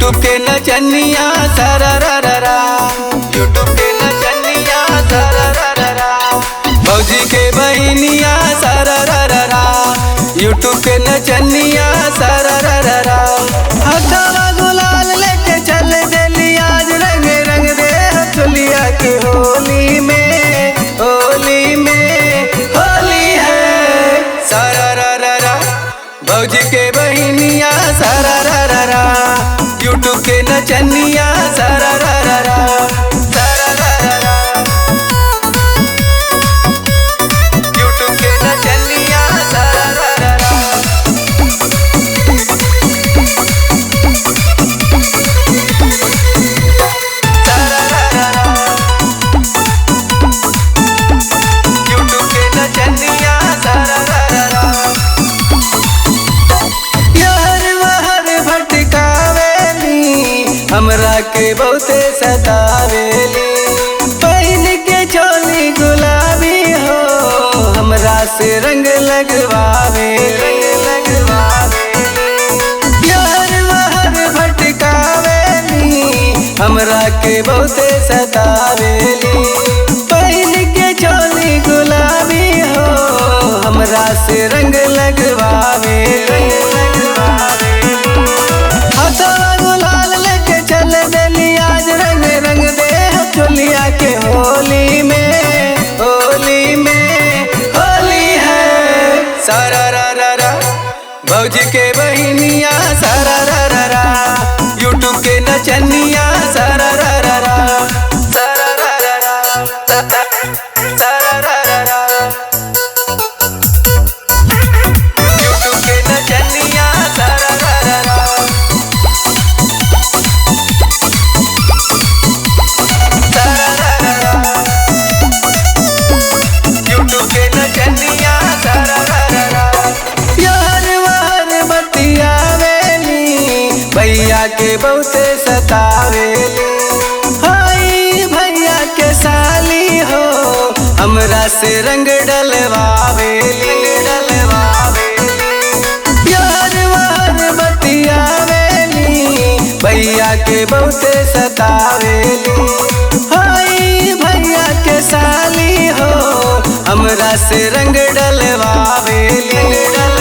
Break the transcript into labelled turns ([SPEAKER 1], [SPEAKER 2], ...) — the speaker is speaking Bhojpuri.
[SPEAKER 1] यूट्यूब के नचनिया सारा रा रा रा, यूट्यूब के नचनिया सारा रा रा रा, भौजी के बहिनिया सारा रा रा रा, यूट्यूब के नचनिया सारा रा रा रा। हथवा गुलाल लेके चल देली आज रंग रंग दे चुलिया के होली में, होली में होली है सारा रा रा रा, भौजी के बहिनिया सारा रा रा रा, यूट्यूब के नचनिया सारा रा रा रा, सारा रा रा रा, यूट्यूब के नचनिया सारा रा रा रा। सारा रा रा रा, यूट्यूब के नचनिया सारा रा रा रा। यार वहर भटकावेली हमरा के बहुते सतावेली, पहन के चोली गुलाबी हो हमरा से रंग लगवावेली, लगवावेली। यार वहर भटकावेली हमरा के बहुते सतावेली, पहन के चोली गुलाबी हो हमरा से रंग लगवावेली, लगवावेली। हथवा गुलाल लेके चल देली आज रंग रंग दे चुलिया के होली में, होली में होली है सारा रा रा रा, भौजी के बहिनिया सारा रा रा रा, यूट्यूब के नचनिया सारा रा रा रा, सारा रा रा रा, सारा रा रा रा, यूट्यूब के नचनिया सारा रा रा रा। सारा रा रा रा, यूट्यूब के नचनिया सारा रा रा रा। यार वार बतियावेली भैया के बहुते सतावेली, हाय भैया के साली हो हमरा से रंग डलवावेली, डलवावेली। यार वार बतियावेली भैया के बहुते सतावेली, हाय भैया के साली हो हमरा से रंग डलवावेली, डलवावेली।